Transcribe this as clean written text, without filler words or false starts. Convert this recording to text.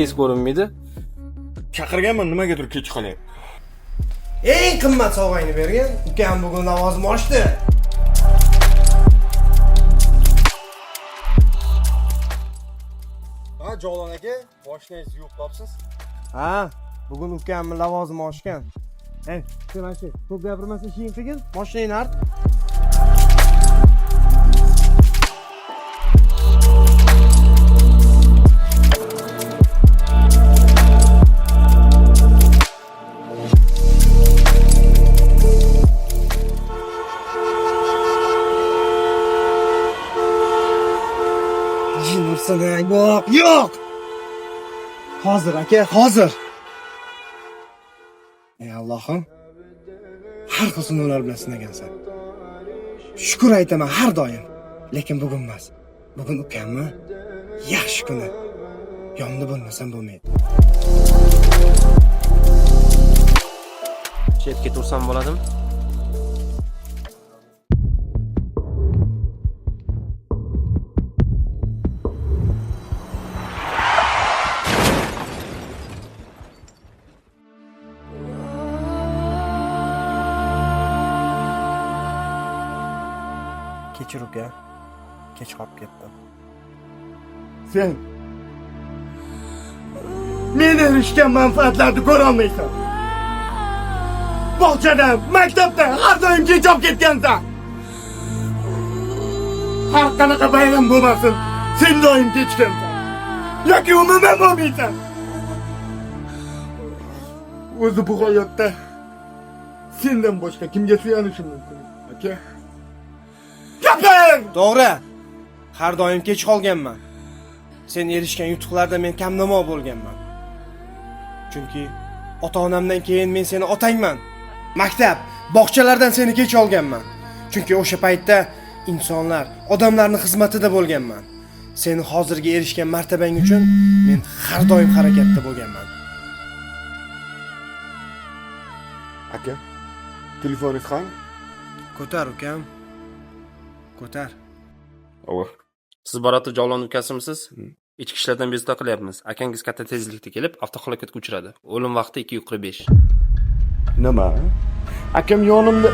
Akangiz ko'rinmaydi. Chaqirganman, nimagadir kech qolyapti. Eng qimmat sovg'angni bergin. Ukam bugun lavozim oshdi. Ha, Javlon aka, moshinangizni yuvib qolibsiz. Ha, bugun ukamni lavozimi oshgan. Ey, sen mana shu ko'p gapirmasdan ishingni qilgin, moshinangni art. Jin ursin, yo'q, yo'q. Hozir aka, hozir. Ey Allohim, har xil sinovlar bilan sinagansan. Shukr aytaman har doim, lekin bugun emas. Bugun ukamni yaxshi kuni. Yonida bo'lmasam bo'lmaydi. Chetga tursam bo'ladimi? Kechir uka, kech qolib ketdim. Sen men erishgan manfaatlarni ko'rolmaysan. Bog'chadan, maktabdan har doim kech olib ketgansan. Har qanaqa bayram bo'lmasin, sen doim kechgansan. Yoki umuman bo'lmaysan. O'zi bu hayotda sendan boshqa kimga suyanishim mumkin, aka? Gapir! To'g'ri. Har doim kech qolganman. Sen erishgan yutuqlarda men kamnamo bo'lganman. Chunki ota-onamdan keyin men seni otangman. Maktab, bog'chalardan seni kech olganman. Chunki o'sha paytda insonlar, odamlarning xizmatida bo'lganman. Seni hozirgi erishgan martabang uchun men har doim harakatda bo'lganman. Aka, telefoningiz qani? Ko'tar ukam. Ko'tar. Ova. Siz Barotov Javlon ukasimisiz? Ichki ishlardan bezovta qilyapmiz. Akangiz katta tezlikda kelib, avtohalokatga uchradi. O'lim vaqti 2:45. Nima? Akam yonimda.